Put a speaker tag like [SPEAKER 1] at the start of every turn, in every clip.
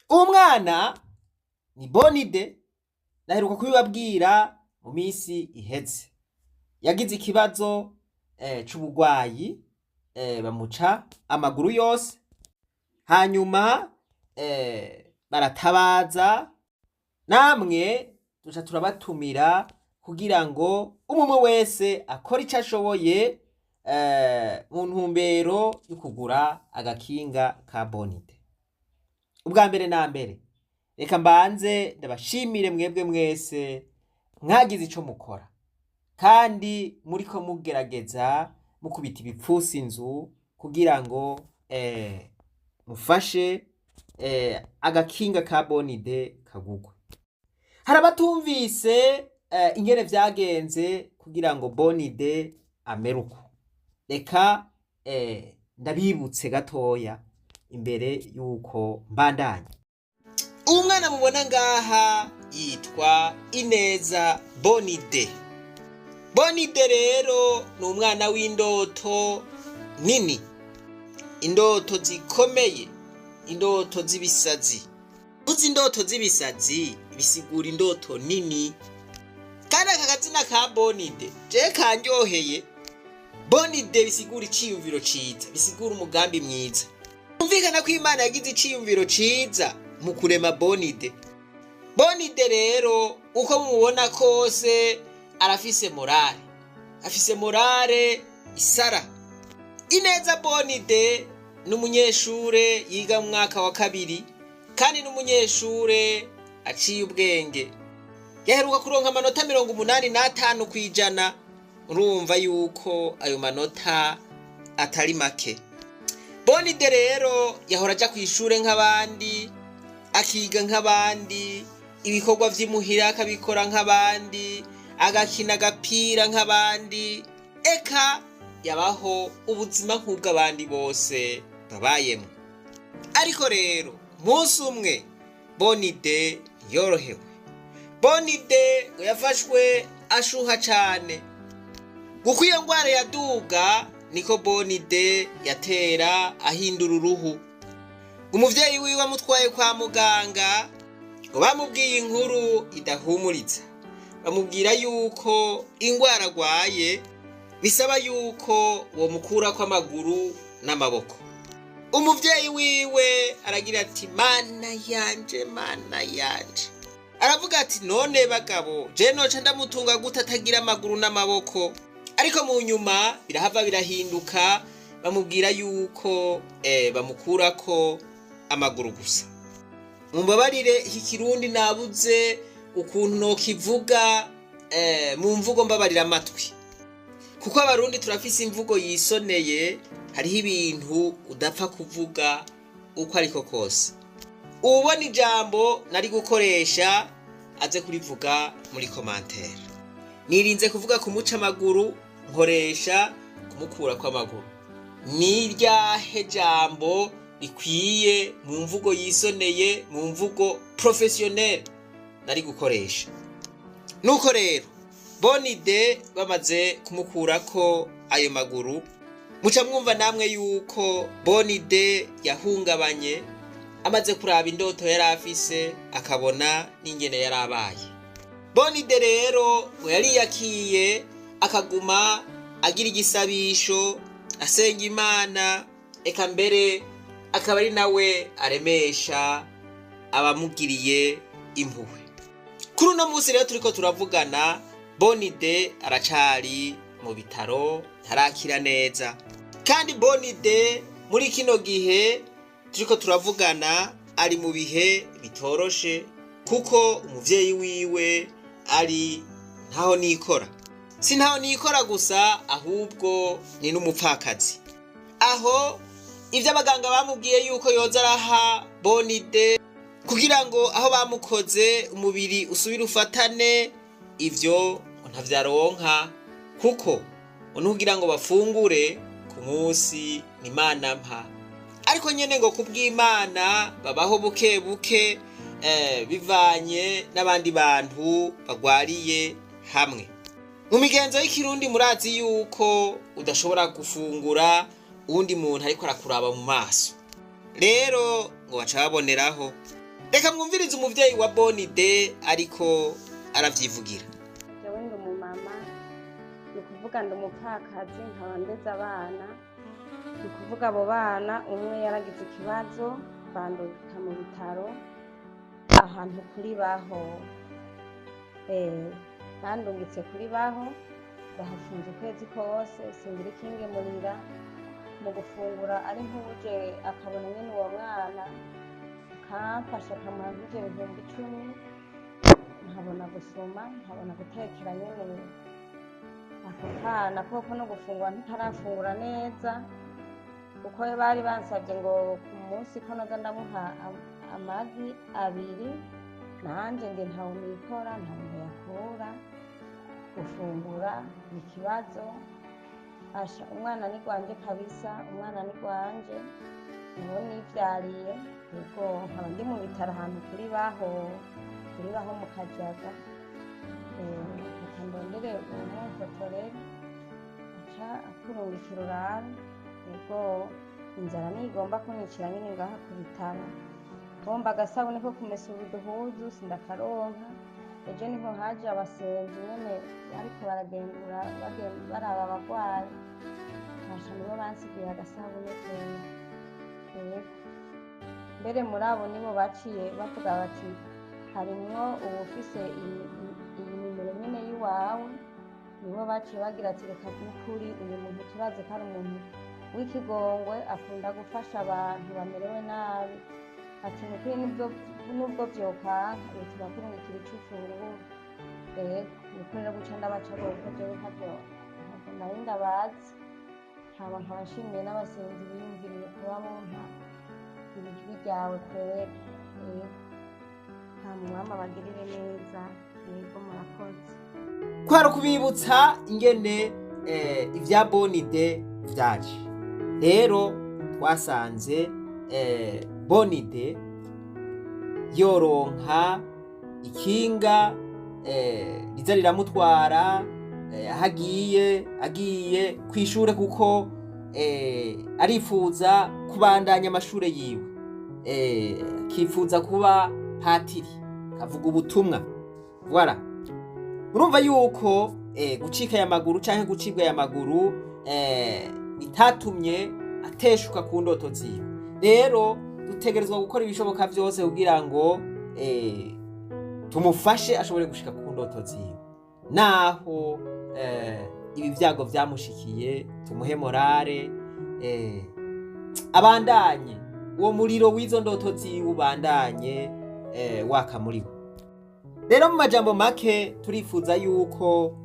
[SPEAKER 1] Umwana ni Bonide, naheruka kubibabwira mu minsi iheze. Yagize ikibazo c'ubugwayi, bamuca amaguru yose, hanyuma baratabaza, namwe duca turabatumira kugira ngo umwe wese akore ico ashoboye mu ntumbero yo kugura agakinga ka Bonide. Ubwa mbere na mbere, reka mbanze ndabashimire mwebwe mwese mwagize ico mukora kandi muriko mugerageza mukubita ibipfusi inzu kugira ngo mufashe agakinga ka Bonide kagugwe. Hari abatumvise ingene vyagenze kugira ngo Bonide amere uko. Reka ndabibutse gatoya imbere yuko mbandanya. Uwu mwana mubona ngaha yitwa Ineza Bonide. Bonide rero ni umwana w'indoto nini, indoto zikomeye, indoto z'ibisazi. Uzi indoto z'ibisazi bisigura indoto nini. Kandi aka kazina ka Bonide je kanryoheye. Bonide bisigura iciyumviro ciza, bisigura umugambi mwiza. Umvikana ko Imana yagize iciyumviro ciza mu kurema Bonide. Bonide rero uko mumubona kose arafise morale, afise morale isara. Ineza Bonide ni umunyeshure yiga mu mwaka wa kabiri kandi ni umunyeshure aciye ubwenge. Yaheruka kuronka amanota 85 kw'ijana. Urumva yuko ayo manota atari make. Bonide rero yahora aja kw'ishure nk'abandi, akiga nk'abandi, ibikorwa vy'imuhira akabikora nk'abandi, agakina agapira nk'abandi, eka yabaho ubuzima nk'ubw'abandi bose babayemwo. Ariko rero umunsi umwe Bonide yorohewe. Bonide ngo yafashwe ashuha cane. Kuko iyo ngwara yaduga niko Bonide yatera ahindura uruhu. Umuvyeyi wiwe amutwaye kwa muganga, ngo bamubwiye inkuru idahumuriza. Bamubwira yuko ingwara agwaye bisaba yuko bomukurako amaguru n'amaboko. Umuvyeyi wiwe aragira ati mana yanje, mana yanje. Aravuga ati none bagabo, je noca ndamutunga gute atagira amaguru n'amaboko? Ariko mu nyuma birahava birahinduka, bamubwira yuko bamukurako amaguru gusa. Mumbabarire iki kirundi nabuze ukuntu nokivuga mu mvugo mbabarira amatwi, kuko abarundi turafise imvugo yisoneye. Hariho ibintu udapfa kuvuga uko ariko kose. Ubona ijambo nari gukoresha aze kurivuga muri commentaire. Nirinze kuvuga kumuca amaguru, nkoresha kumukura kw'amaguru. Ni iryahe jambo rikwiye mu mvugo yisoneye, mu mvugo professionnel nari gukoresha? Nuko rero Bonide bamaze kumukurako ayo maguru, muca mwumva namwe yuko Bonide yahungabanye amaze kuraba indoto yari afise, akabona n'ingene yari abaye. Bonide rero ngo yariyakiye, akaguma agira igisabisho, asenga Imana, eka mbere akaba ari nawe aremesha abamugiriye impuhwe. Kuri uno munsi rero turiko turavugana, Bonide aracari mu bitaro, ntarakira neza. Kandi Bonide muri kino gihe turiko turavugana ari mu bihe bitoroshe, kuko umuvyeyi wiwe ari ntaho nikora. Si ntaho nikora gusa, ahubwo ni n'umupfakazi. Aho ivyo abaganga bamubwiye yuko yoza araha Bonide kugira ngo aho bamukoze umubiri usubire ufatane, ivyo ntavyaronka, kuko nukugira ngo bafungure ku munsi ni Imana mpa. Ariko nyene ngo kubw'Imana babaho buke buke, bivanye n'abandi bantu bagwariye hamwe. Mu migenzo y'ikirundi murazi yuko udashobora gufungura uwundi muntu ariko arakuraba mu maso. Rero ngo baca baboneraho. Reka mwumvirize umuvyeyi wa Bonide ariko aravyivugira.
[SPEAKER 2] Jewe ndi umumama, ni ukuvuga ndi umupfakazi, nkaba ndeze abana. Ni ukuvuga abo bana, umwe yaragize ikibazo bandungika mu bitaro ahantu kuri Baho. Bandungitse kuri Baho, ndahafunze ukwezi kose, singira ikingemurira mu gufungura. Ari nk'uje akabona nyene uwo mwana akamfasha, akamuha nk'ivyo 10,000, nkabona gusoma, nkabona gutekera nyene ako kana, koko no gufungura ntikarafungura neza, kuko bari bansabye ngo ku munsi ko noza ndamuha amagi 2, nanje nge ntawe nikora, ntawe ndayakura. Gufungura ni ikibazo. Asha, umwana ni gwanje kabisa, umwana ni gwanje, niwo nivyariye. Yego, nkaba ndi mu bitaro ahantu kuri Baho, kuri Baho mu Kajaga. Reka ndondere uwumufotore aca akurungikira urabe. Yego, inzara ntigomba kunyicira nyene ngaha ku bitaro. Bomba agasabune ko kumesura uduhuzu sindakaronka. Ejo niho haje abasenzi nyene bariko baragendura baraba abagwayi, basha nibo bansigiye agasabune kera. Yego, mbere muri abo nibo baciye bavuga bati harimwo uwufise iyi nimero nyene y'iwawe. Nibo baciye bagira ati reka n'ukuri uyu muntu turazi ko ari umuntu w'ikigongwe, akunda gufasha abantu bamerewe nabi. Ati nukuri nubwo vyokanka bituma kurungikira ico ufungura. Yego, niko rero guca ndabaca kuko jewe ntavyo ntabwo nari ndabazi. Hama nkaba nshimiye n'abasenzi biyumviriye kuba bompa ijwi ryawe kweri. Yego, hama Umwami abagirire neza. Yego, murakoze.
[SPEAKER 1] Kwari ukubibutsa ingene ivya Bonide vyaje. Rero twasanze Bonide yoronka ikinga riza riramutwara aho agiye kw'ishure, kuko arifuza kubandanya amashure yiwe, akifuza kuba patiri kavuga ubutumwa. Voilà, urumva yuko gucika aya maguru canke gucibwa aya maguru bitatumye ateshuka ku ndoto ziwe. Rero dutegerezwa gukora ibishoboka vyose kugira ngo tumufashe ashobore gushika ku ndoto ziwe, naho ibi vyago vyamushikiye. Tumuhe morale, abandanye uwo muriro w'izo ndoto ziwe, ubandanye waka muri we. Rero mu majambo make, turifuza yuko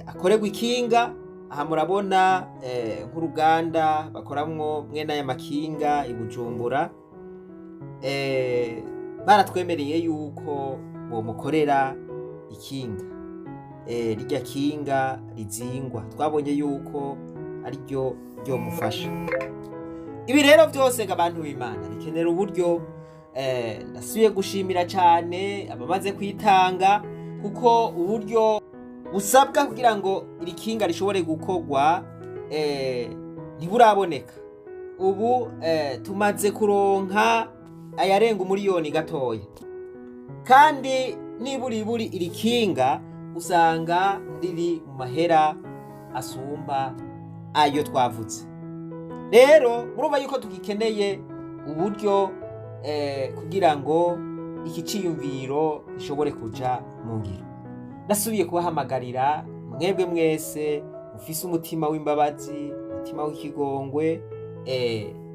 [SPEAKER 1] akorerwa ikinga. Aha murabona nk'uruganda bakoramwo mwene aya makinga i Bujumbura, baratwemereye yuko bomukorera ikinga, rirya kinga rizingwa, twabonye yuko ariryo ryomufasha. Ibi rero byose, abantu b'Imana, bikenera uburyo. Ndasubiye gushimira cyane abamaze kwitanga, kuko uburyo busabwa kugira ngo iri kinga rishobore gukorwa ntiburaboneka. Ubu tumaze kuronka ayarenga 1 miliyoni gatoya, kandi niburiburi iri kinga usanga riri mu mahera asumba ayo twavutse. Rero murumva yuko tugikeneye uburyo kugira ngo iki ciyumviro gishobore kuja mu ngiro. Ndasubiye kubahamagarira mwebwe mwese mufise umutima w'imbabazi, umutima w'ikigongwe,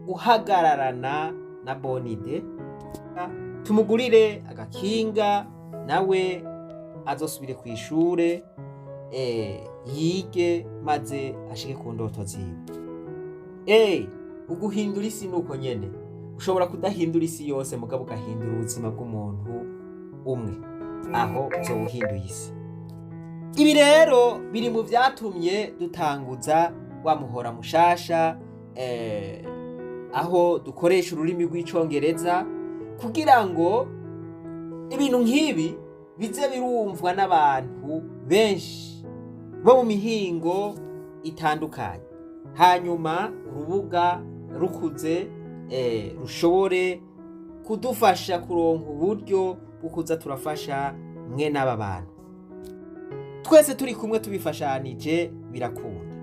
[SPEAKER 1] guhagararana na Bonide, tumugurire agakinga, nawe azosubire ku ishure, yige maze ashike ku ndoto ziwe. Uguhindura isi nuko nyene, ushobora kudahindura isi yose, mugabo ugahindura ubuzima bw'umuntu umwe, aho uzoba uhinduye isi. Ibi rero biri mu vyatumye dutanguza wa muhora mushasha, aho dukoresha ururimi rw'Icongereza kugira ngo ibintu nk'ibi bize birumvwa n'abantu benshi bo mu mihingo itandukanye, hanyuma urubuga rukuze, rushobore kudufasha kuronka uburyo bwo kuza turafasha mwe n'aba bantu. Twese turi kumwe tubifashanije birakunda.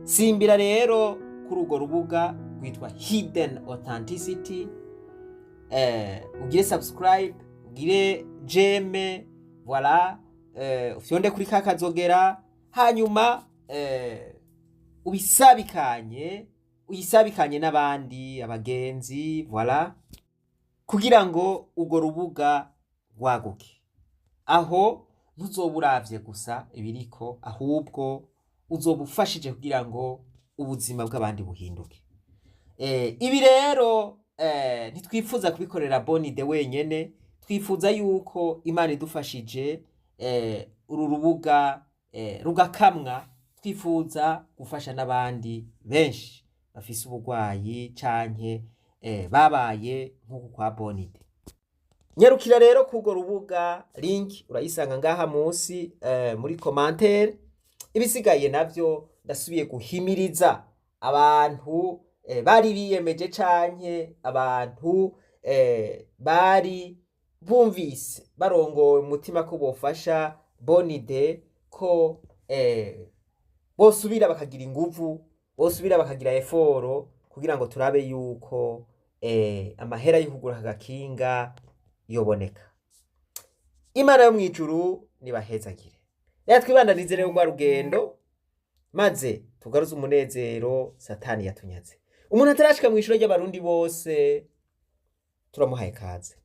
[SPEAKER 1] Simbira rero kuri urwo rubuga rwitwa Hidden Authenticity, ugire subscribe, ugire j'aime, voilà, ufyonde kuri ka kazogera, hanyuma ubisabikanye, uyisabikanye n'abandi abagenzi, voilà, kugira ngo urwo rubuga rwaguke. Aho ntuzoba uravye gusa ibiriko, ahubwo uzoba ufashije kugira ngo ubuzima bw'abandi buhinduke. Ibi rero ntitwifuza kubikorera Bonide wenyene, twifuza yuko Imana idufashije uru rubuga rugakamwa, twifuza gufasha n'abandi benshi bafise ubugwayi canke babaye nk'uku kwa Bonide. Nyarukira rero kurwo rubuga, link urayisanga ngaha munsi muri commentaire. Ibisigaye navyo ndasubiye guhimiriza abantu bari biyemeje canke abantu bari bumvise barongowe mu mutima ko bofasha Bonide, ko bosubira bakagira inguvu, bosubira bakagira effort kugira ngo turabe yuko amahera yo kugura aka gakinga yoboneka. Imana yo mw'ijuru nibahezagire. Reka twibandanize rero rwa rugendo, maze tugaruze umunezero Satani yatunyaze. Umuntu atarashika mw'ishure ry'Abarundi bose turamuhaye kaze.